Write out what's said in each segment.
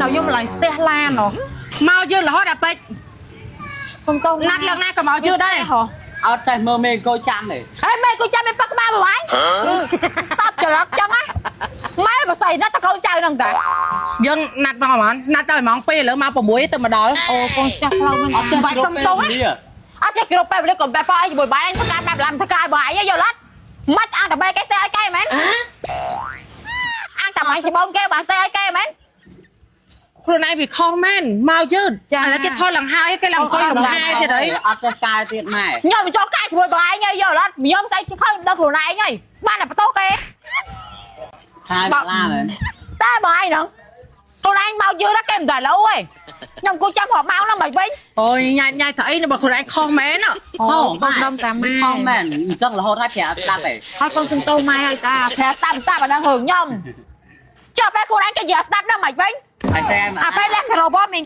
នៅយំឡើងស្ទះឡានហ៎ មកយឺតរហូតអាពេជ្រ សុំទោស ណាត់ឡើងណាក៏មកយឺតដែរ ហ៎ អត់ចេះមើលមេអង្គុយចាំទេ ហេមេគូចាំមិនប៉ាក់ក្បាលមកហើយសពច្រឡឹកចឹងណាម៉ែបើស្អីណាត់តកូនចៅហ្នឹងតា យើងណាត់មកហ្មងណាត់ទៅម៉ោង2ឥឡូវម៉ោង6ទៅមកដល់ អូកូនស្ទះផ្លូវមិន អត់ចេះ បាច់សុំទោសណាអត់ចេះគ្រប់ពេលវេលាកុំបែបប៉អីជាមួយបាយឯងធ្វើការបែបឡាំធ្វើការបាយឯងយល់អត់មិនអានតែបែគេសេឲ្យគេមែនអានតែបាយច្បងគេបានសេឲ្យគេមែន ខ្លួនឯងវាខុសមែនមកយឺតឥឡូវគេថតឡើងហើយគេឡើងអង្គុយលំហែទៀតអី អត់ចេះកែទៀតម៉ែ ខ្ញុំចូលកែជាមួយបងឯងយល់អត់ខ្ញុំស្អីខំដល់ខ្លួនឯងហើយបានតែបន្ទោសគេ ខែបាឡាមែន តែបងឯងហ្នឹងខ្លួនឯងមកយឺតគេមិនដល់លោឯងខ្ញុំគូចាំរាប់ម៉ោងហ្នឹងមិនវិញ អូយញ៉ាច់ញ៉ាច់ទៅអីបើខ្លួនឯងខុសមែន ខុសតាមម៉ែខុសមែនអញ្ចឹងរហូតហើយប្រាប់ស្ដាប់ទេ ហើយកូនសុំទោសម៉ែហើយតាប្រាប់តាមតាមអាហ្នឹងរឿងខ្ញុំចុះពេលខ្លួនឯងគេនិយាយស្ដាប់ហ្នឹងមិនវិញ ហើយសេ អាពេលលះក្របមាន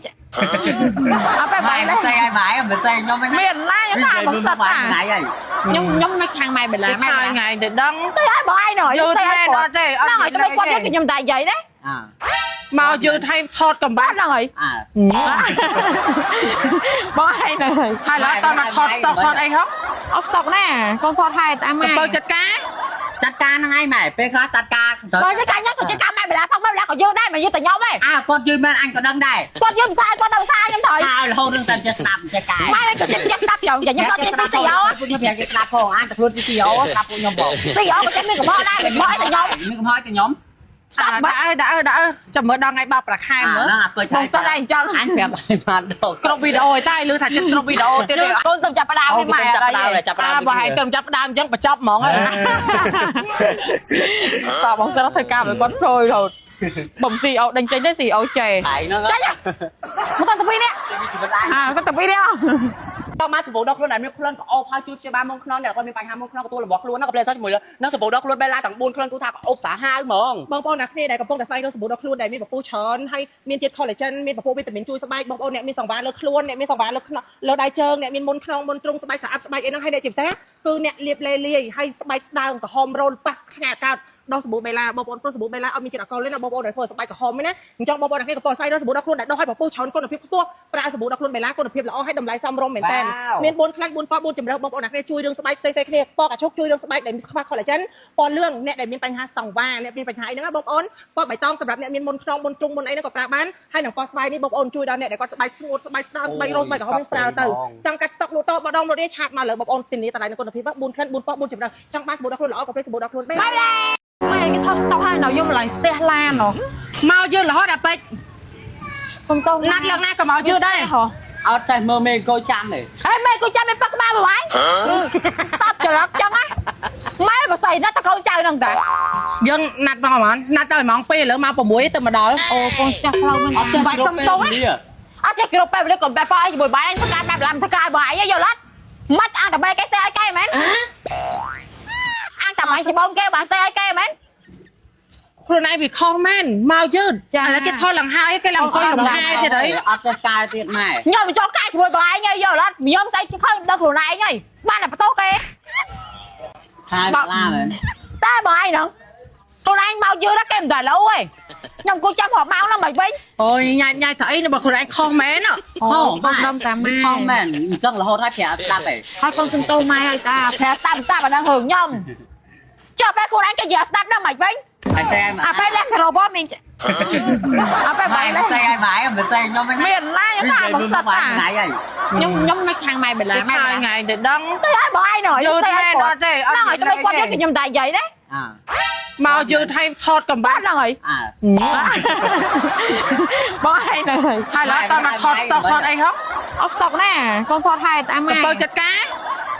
អាពេល ម៉ែ បាយ សេឲ្យម៉ែមិនសេខ្ញុំវិញ មានណាខ្ញុំថាបងសិតតា ថ្ងៃហើយ ខ្ញុំខ្ញុំនៅខាងម៉ែបលាម៉ែ ហើយថ្ងៃទៅដឹង ទៅឲ្យបងឯងណយ យឺតមែនអត់ទេអត់ ហ្នឹងហើយទៅគាត់យកខ្ញុំតែនិយាយដែរ អា មកយឺតឲ្យថតកំបាត់ ហ្នឹងហើយ អា បងឯងហ្នឹងហើយ ហើយឡើយតមកថតស្តុកថតអីហ៎ អត់ស្តុកណាកូនថតហើយតាមម៉ែ កំពើចាត់ការ ចាត់ការហ្នឹងឯងម៉ែពេលខ្លះចាត់ការ បើចាត់ការខ្ញុំក៏ចាត់ការម៉ែបលាផងម៉ែបលាក៏យើងដែរមិនយើងតែខ្ញុំទេ អើគាត់យឺតមែនអញក៏ដឹងដែរ គាត់យើងផ្សាយគាត់ទៅផ្សាយខ្ញុំត្រូវ ហើយរហូតរឿងតែចេះស្ដាប់ចេះកែ ម៉ែក៏ចេះចេះស្ដាប់យ៉ាងខ្ញុំក៏ចេះពី CEO ពួកខ្ញុំប្រាប់គេស្ដាប់ផងអញតែខ្លួនជា CEO ស្ដាប់ពួកខ្ញុំបង CEO ក៏ចេះមានកំហុសដែរមិនមកឲ្យតែខ្ញុំ មានកំហុសតែខ្ញុំ សັບ ដាក់អើដាក់អើដាក់អើចាំមើលដល់ថ្ងៃបោកប្រាខែមើល ហ្នឹងអាពេជ្រ បងសិតតែអញ្ចឹង អញប្រាប់ឲ្យបានដល់ គ្រប់វីដេអូឯតែឮថាចិត្តគ្រប់វីដេអូទៀតទេ កូនទៅចាប់ផ្ដើមនេះម៉ែ ចាប់ដើមចាប់ដើ អា ម បើឲ្យទៅចាប់ដើមអញ្ចឹងបញ្ចប់ហ្មងហើយ សបងសិតធ្វើការឲ្យគាត់សយរហូតបំ CEO ដេញចេញទេ CEO ចេ ហើយហ្នឹង ចេញមកតាពីនេះ ជីវិតអញ អាគាត់តាពីនេះ តមកសម្បូរដល់ខ្លួនដែលមានក្លិនក្អូបហើយជួយព្យាបាលមុងខ្នងអ្នកគាត់មានបញ្ហាមុងខ្នងទទួលរបស់ខ្លួនណាក៏ផ្លែសជាមួយនឹងសម្បូរដល់ខ្លួនបេឡាទាំង4ក្លិនគូថាក្អូបសាហាវហ្មង បងប្អូនអ្នកគ្នាដែលកំពុងតែស្វែងរកសាប៊ូដល់ខ្លួនដែលមានពពុះច្រើនហើយមានជាតិ collagen មានពពុះវីតាមីនជួយស្បែកបងប្អូនអ្នកមានសង្វារលើខ្លួនអ្នកមានសង្វារលើខ្នងលើដៃជើងអ្នកមានមុនខ្នងមុនទ្រូងស្បែកស្អាតស្បែកអីហ្នឹងហើយអ្នកជាពិសេសគឺអ្នកលាបលេលាយហើយស្បែកស្ដើងក្រហមរោលប៉ះខ្ញាល់កើតដោះសាប៊ូបេឡាបងប្អូនព្រោះសាប៊ូបេឡាអត់មានជាតិអាល់កុលទេណាបងប្អូនដែលធ្វើស្បែកក្រហមទេណាអញ្ចឹងបងប្អូនអ្នកគ្នាកំពុងស្វែងរកសាប៊ូដល់ខ្លួនដែលដោះឲ្យពពុះច្រើនគុណភាពខ្ពស់ប្រើសាប៊ូដល់ខ្លួនបេឡាគុណភាពល្អហើយតម្លៃសមរម្យមែនតើមាន4ក្លិន4ពណ៌4ជម្រើសបងប្អូនអ្នកគ្នាជួយរឿងស្បែកផ្សេងៗគ្នាពណ៌កាឈុកជួយរឿងស្បែកដែលមានខ្វះ collagen ពណ៌លឿងអ្នកដែលមានបញ្ហាសង្វាអ្នកមានបញ្ហាអីហ្នឹងណាបងប្អូនពណ៌បៃតងសម្រាប់អ្នកមានមុនខ្នងមុនទ្រូងមុនអីហ្នឹងក៏ប្រើបានហើយនឹងពណ៌ស្វាយនេះបងប្អូនជួយដល់អ្នកដែលគាត់ស្បែកស្ងួតស្បែកស្ដើងស្បែករោសស្បែកក្រហមនេះប្រើទៅចង់កាត់ស្តុកលក់តបដងលក់នេះឆាតមកលើបងប្អូនធានាតម្លៃនិងគុណភាព4ក្លិន4ពណ៌4ជម្រើសចង់បានសាប៊ូដល់ខ្លួនល្អក៏ភ្លេចសាប៊ូដល់ខ្លួនបែ ម៉ែម៉ែគេថតស្តុកហើយនៅយំឡើងស្ទះឡានហ៎ មកយឺតរហូតអាពេជ្រ សុំទោស ណាត់ឡើងណាក៏មកយឺតដែរ ហ៎ អត់ចេះមើលមេអង្គុយចាំទេ ហេមេគូចាំមិនប៉ាក់ក្បាលមកហើយសពច្រឡឹកចឹងណាម៉ែបើស្អីណាត់តកូនចៅហ្នឹងតា យើងណាត់មកហ្មងណាត់ទៅម៉ោង2ឥឡូវម៉ោង6ទៅមកដល់ អូកូនស្ទះផ្លូវមិន អត់ចេះ បាច់សុំទោសណាអត់ចេះគ្រប់ពេលវេលាកុំបែបប៉អីជាមួយបាយឯងធ្វើការបែបឡាំធ្វើការបាយឯងយល់អត់មិនអានតែបែគេសេឲ្យគេមែនអានតែបាយច្បងគេបានសេឲ្យគេមែន ខ្លួនឯងវាខុសមែនមកយឺតឥឡូវគេថតឡើងហើយគេឡើងអង្គុយលំហែទៀតអី អត់ចេះកែទៀតម៉ែ ខ្ញុំចូលកែជាមួយបងឯងយល់អត់ខ្ញុំស្អីខំដល់ខ្លួនឯងហើយបានតែបន្ទោសគេ ខែបាឡាមែន តែបងឯងហ្នឹងខ្លួនឯងមកយឺតគេមិនដល់លោឯងខ្ញុំគូចាំរាប់ម៉ោងហ្នឹងមិនវិញ អូយញ៉ាច់ញ៉ាច់ទៅអីបើខ្លួនឯងខុសមែន ខុសតាមម៉ែខុសមែនអញ្ចឹងរហូតហើយប្រាប់ស្ដាប់ទេ ហើយកូនសុំទោសម៉ែហើយតាប្រាប់តាមតាមអាហ្នឹងរឿងខ្ញុំចុះពេលខ្លួនឯងគេនិយាយស្ដាប់ហ្នឹងមិនវិញ ហើយសេ អាពេលលះក្របមានអាពេល ម៉ែ បាយ សេឲ្យម៉ែមិនសេខ្ញុំវិញ មានណាខ្ញុំថាបងសិតតា ថ្ងៃហើយ ខ្ញុំខ្ញុំនៅខាងម៉ែបលាម៉ែ ហើយថ្ងៃទៅដឹង ទៅឲ្យបងឯងណយ យឺតមែនអត់ទេអត់ ហ្នឹងហើយទៅគាត់យកខ្ញុំតែនិយាយដែរ អា មកយឺតឲ្យថតកំបាត់ ហ្នឹងហើយ អា បងឯងហ្នឹងហើយ ហើយឡើយតមកថតស្តុកថតអីហ៎ អត់ស្តុកណាកូនថតហើយតាមម៉ែ កំពើចាត់ការ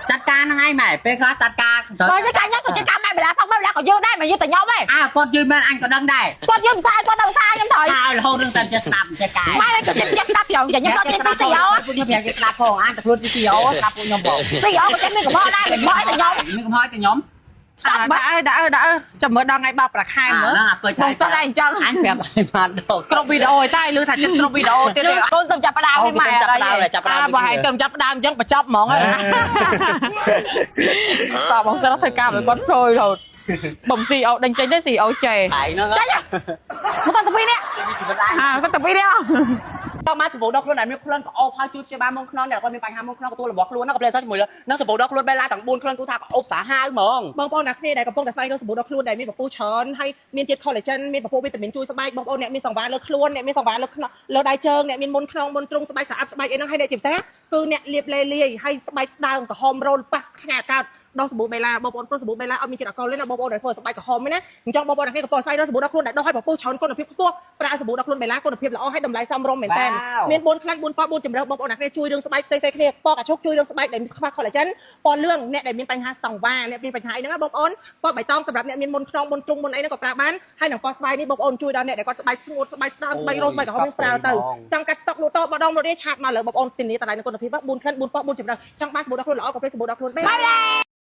ចាត់ការហ្នឹងឯងម៉ែពេលខ្លះចាត់ការ បើចាត់ការខ្ញុំក៏ចាត់ការម៉ែបលាផងម៉ែបលាក៏យើងដែរមិនយើងតែខ្ញុំទេ អើគាត់យឺតមែនអញក៏ដឹងដែរ គាត់យើងផ្សាយគាត់ទៅផ្សាយខ្ញុំត្រូវ ហើយរហូតរឿងតែចេះស្ដាប់ចេះកែ ម៉ែក៏ចេះចេះស្ដាប់យ៉ាងខ្ញុំក៏ចេះពី CEO ពួកខ្ញុំប្រាប់គេស្ដាប់ផងអញតែខ្លួនជា CEO ស្ដាប់ពួកខ្ញុំបង CEO ក៏ចេះមានកំហុសដែរមិនមកឲ្យតែខ្ញុំ មានកំហុសតែខ្ញុំ សັບ ដាក់អើដាក់អើដាក់អើចាំមើលដល់ថ្ងៃបោកប្រាខែមើល ហ្នឹងអាពេជ្រ បងសិតតែអញ្ចឹង អញប្រាប់ឲ្យបានដល់ គ្រប់វីដេអូឯតែឮថាចិត្តគ្រប់វីដេអូទៀតទេ កូនទៅចាប់ផ្ដើមនេះម៉ែ ចាប់ដើមចាប់ដើ អា ម បើឲ្យទៅចាប់ដើមអញ្ចឹងបញ្ចប់ហ្មងហើយ សបងសិតធ្វើការឲ្យគាត់សយរហូត បំ CEO ដេញចេញទេ CEO ចេ ឯងហ្នឹង ចេញមកតាពីនេះអាមកតាពីនេះ តមកសាប៊ូដុសខ្លួនដែលមានក្លិនក្រអូបហើយជួយព្យាបាលមុនខ្នងអ្នកគាត់មានបញ្ហាមុនខ្នងទទួលរបស់ខ្លួនណាក៏ផ្លែសជាមួយនឹងសាប៊ូដុសខ្លួនបេឡាទាំង4ក្លិនគឺថាក្រអូបសាហាវហ្មង បងប្អូនអ្នកគ្នាដែលកំពុងតែស្វែងរកសាប៊ូដល់ខ្លួនដែលមានពពុះច្រើនហើយមានជាតិ collagen មានពពុះវីតាមីនជួយស្បែកបងប្អូនអ្នកមានសង្វារលើខ្លួនអ្នកមានសង្វារលើខ្នងលើដៃជើងអ្នកមានមុនខ្នងមុនទ្រូងស្បែកស្អាតស្បែកអីហ្នឹងហើយអ្នកជាពិសេសគឺអ្នកលាបលេលាយហើយស្បែកស្ដើងក្រហមរោលប៉ះខ្ងាកើតដោះសាប៊ូបេឡាបងប្អូនព្រោះសាប៊ូបេឡាអត់មានជាតិអាល់កុលទេណាបងប្អូនដែលធ្វើស្បែកក្រហមទេណាអញ្ចឹងបងប្អូនអ្នកគ្នាកំពុងស្វែងរកសាប៊ូដល់ខ្លួនដែលដោះឲ្យពពុះច្រើនគុណភាពខ្ពស់ប្រើសាប៊ូដល់ខ្លួនបេឡាគុណភាពល្អហើយតម្លៃសមរម្យមែនតើមាន4ក្លិន4ពណ៌4ជម្រើសបងប្អូនអ្នកគ្នាជួយរឿងស្បែកផ្សេងៗគ្នាពណ៌កាឈុកជួយរឿងស្បែកដែលមានខ្វះ collagen ពណ៌លឿងអ្នកដែលមានបញ្ហាសង្វាអ្នកមានបញ្ហាអីហ្នឹងណាបងប្អូនពណ៌បៃតងសម្រាប់អ្នកមានមុនខ្នងមុនទ្រូងមុនអីហ្នឹងក៏ប្រើបានហើយនឹងពណ៌ស្វាយនេះបងប្អូនជួយដល់អ្នកដែលគាត់ស្បែកស្ងួតស្បែកស្ដើមស្បែករោសស្បែកក្រហមប្រើទៅចង់កាត់ស្តុកលក់តបដងលក់នេះឆាតមកលើបងប្អូនធានាតម្លៃនិងគុណភាព4ក្លិន4ពណ៌4ជម្រើសចង់បានសាប៊ូដល់ខ្លួនល្អក៏ពេលសាប៊ូដល់ខ្លួនបែ បាយបាយ។